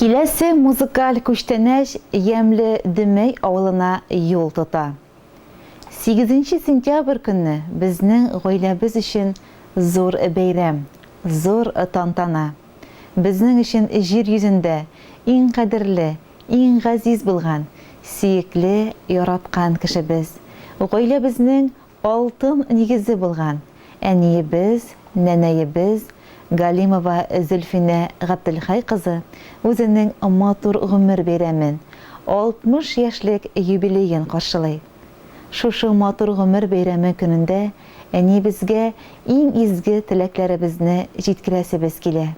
Киләсе музыкаль күчтәнәч ямьле Дөмәй авылына юл тота. Сигезенче сентябрь көнне безнең гаиләбез өчен зур бәйрәм, зур тантана. Безнең өчен җир йөзендә иң кадерле, иң газиз булган, сөекле, яраткан кешебез, гаиләбезнең Алтын нигезе булган әниебез, нәнәебез Галимова Зөлфинә Габделхәй кызы үзенең матур гомер бәйрәмен, 60 яшьлек юбилеен каршылый. Шушы матур гомер бәйрәме көнендә әниебезгә иң изге теләкләребезне җиткерәсебез килә.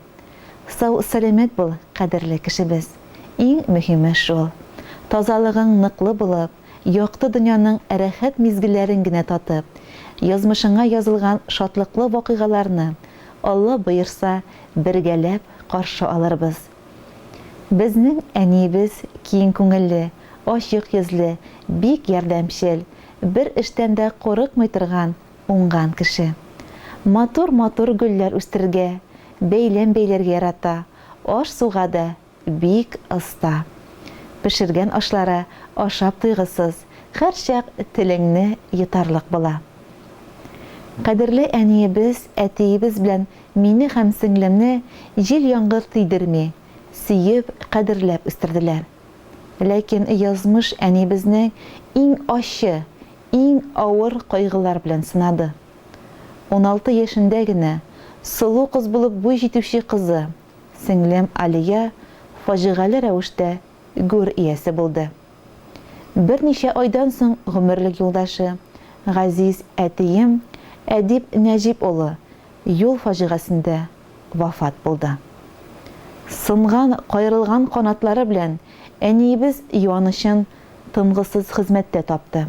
Сау-сәламәт бул, кадерле кешебез! Иң мөһиме шул. Тазалыгың ныклы булып, Якты дөньяның рәхәт мизгелләрен генә татып, язмышыңа язылган шатлыклы вакыйгаларны, Алла боерса, бергәләп каршы алырбыз. Безнең әниебез киң күңелле, ачык йөзле, бик ярдәмчел, бер эштән дә курыкмый торган уңган кеше. Матур-матур гөлләр үстерергә, бәйләм бәйләргә ярата, аш-суга да Бик оста. Пешергән ашлары ашап туйгысыз, һәрчак телеңне йотарлык була. Кадерле әниебез, әтиебез белән мине һәм сеңлемне җил-яңгыр тидерми, сөеп, кадерләп үстерделәр. Ләкин язмыш әниебезне иң ачы, иң авыр кайгылар белән сынады. 16 яшендә генә сылу кыз булып буй җитүче кызы, Сеңлем Алия фаҗигале рәвештә гүр иясе булды. Берничә айдан соң гомерлек юлдашы, газиз әтием Әдип Нәҗип улы юл фаҗигасендә вафат булды. Сынган, каерылган канатлары белән әниебез юанычын тынгысыз хезмәттә тапты.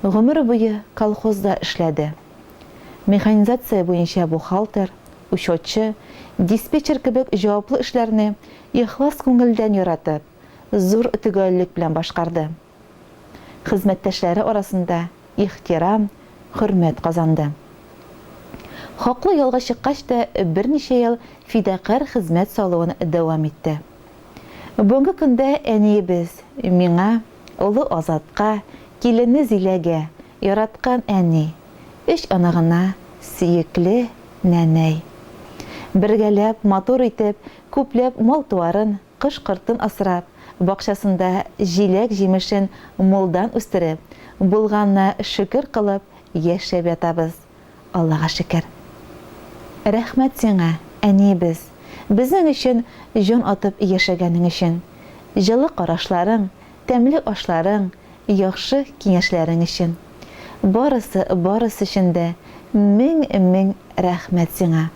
Гомер буе колхозда эшләде. Механизация буенча бухгалтер, учетчы, диспетчер кебек җаваплы эшләрне ихлас күңелдән яратып, зур төгәллек белән башкарды. Хезмәттәшләре арасында ихтирам, хөрмәт казанды. Хаклы ялга чыккач та берничә ел фидакарь хезмәт салуын дәвам итте. Бүгенге көндә әниебез, миңа, олы Азатка, килене Зиләгә, яраткан әни, өч оныгына сөекле нәнәй. Бергәләп, матур итеп, күпләп мал-туарын, кош-кортын асрап, бакчасында җиләк-җимешен мулдан үстереп, булганына шөкер кылып яшәп ятабыз, Аллага шөкер. Рәхмәт сиңа, әниебез, безнең өчен җан атып яшәгәнең өчен. Җылы карашларың, тәмле ашларың, яхшы киңәшләрең өчен. Барысы, барысы өчен дә мең-мең рәхмәт сиңа.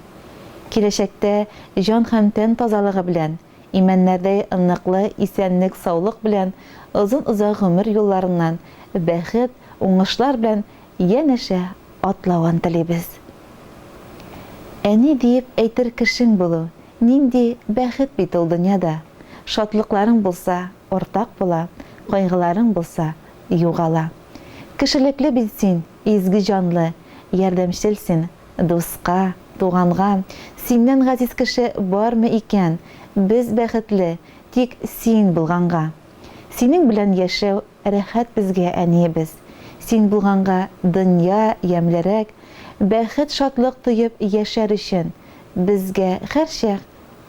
Киләчәктә җан һәм тән тазалыгы белән, имәннәрдәй ныклы исәнлек-саулык белән озын-озак гомер юлларыннан бәхет, уңышлар белән янәшә атлавын телибез. Әни диеп әйтер кешең булу, нинди бәхет бит ул дөньяда. Шатлыкларың булса, уртак була, кайгыларың булса, югала. Кешелекле бит син, изге җанлы, ярдәмчел син, дуска, туганга. Синнән газиз кеше бармы икән? Без бәхетле, тик син булганга. Синең белән яшәү рәхәт безгә, әниебез. Син булганга дөнья ямьлерәк, бәхет-шатлык тоеп яшәр өчен безгә һәрчак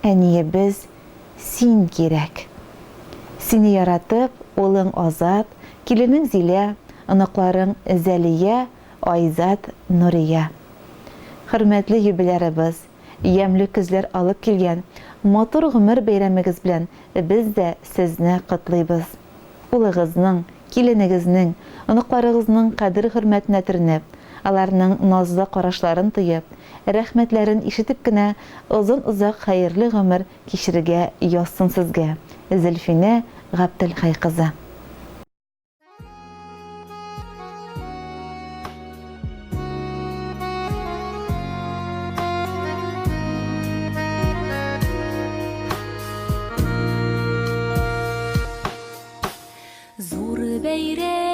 әниебез Син кирәк. Сине яратып, улың Азат, киленең Зилә, оныкларың Зәлия, Айзат, Нурия. Хөрмәтле юбилярыбыз, ямьле көзләр алып килгән матур гомер бәйрәмегез белән без дә сезне котлыйбыз. Улыгызның, киленегезнең, оныкларыгызның кадер-хөрмәтенә төренеп, аларның назлы карашларын тоеп, рәхмәтләрен ишетеп кенә озын-озак хәерле гомер кичерергә язсын сезгә, Зөлфинә Габделхәй кызы. Зур бәйрәм.